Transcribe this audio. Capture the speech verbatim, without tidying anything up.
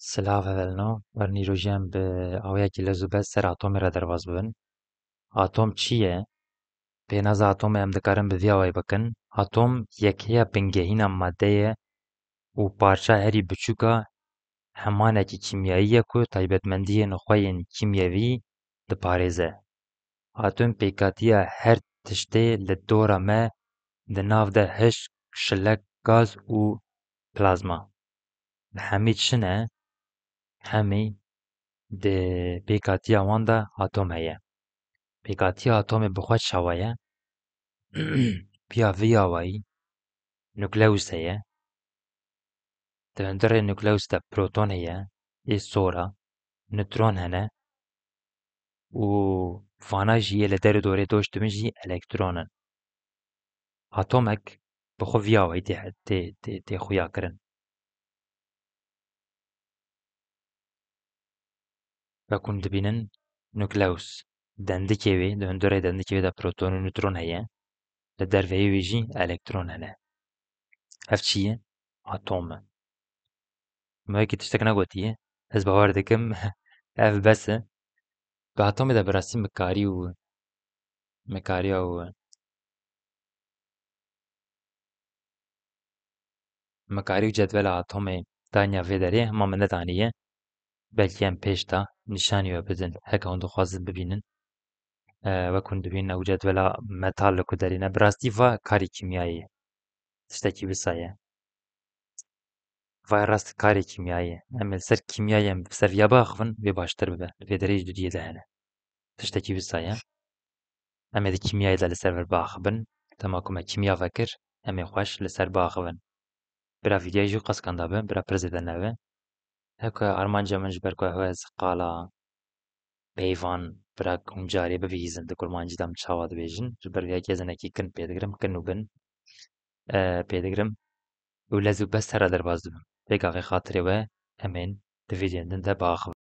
Silav hevelno, wer nîrojî em bi awayekî lez û bez ser atomê re derbas bibin. Atom çi ye? Pênaza atomê em dikarin bi vî awayî bikin. Atom yekheya bingehîn a madde ye û parça herî biçûk a hemanekî kîmyayî ye ku taybetmendiyên xwe yên kîmyevî diparêze. Atom pêkatiya her tiştê li dora me di nav de hişk, şilek, gaz û plazma. Bi hemî tişt ne, hemî di pêkatiya wan de atom heye. Pêkatiya atomê bi xwe çawa ye? Piya vî awayî nukleus heye. Di hundirê nukleus de proton heye, ê sor a, nutron hene û vana jî yê li der û dorê doş dibin jî elektron in. Atomek bi xwe vî awayî tê, tê, tê, tê xuya kirin. Wek hûn dibînin, nukleus, dendikê wê, di hundirê dendikê wê de proton û nutron heye, li derveyê wê jî elektron hene. Ev çi ye? Atom e. Me wekî tiştek negotiye. Ez bawer dikim ev bes e. Bi atomê de bi rastî mikarî û mikariya û mikarî û cedwela atomê daniya vê derê, hema min nedaniye. Belkî em pêş de nîşanî we bidin, heke hûn dixwazin bibînin. E, wek hûn dibînin ew cedwela metal li ku derê ne. Bi rastî va karê kîmyayê ye. Tiştekî wisa ye. Vay rast karê kîmyayê. Em ê li ser kîmyayê em bi ser viya biaxivin, wê baştir bibe. Li vê derê jî dudiyê de hene. Tiştekî wisa ye. Em ê di kîmyayê de li ser vir biaxivin. Dema ku me kîmya vekir, em ê xweş li ser biaxivin. Bira vîdyoyê jî qas kanda be, bira pir zêde nebe. Heke armanca min ji ber ku ew ez qala peyvan bira hûn carê bibihîzin di kurmancî de em çawa dibêjin. Ji ber vê yekê ez hinekî kin pê digirim, kin û bin, e, pê digirim û lez û bes here derbas dibim. Pêka vê xatirê we em ên di vîdyoyên din de biaxivin.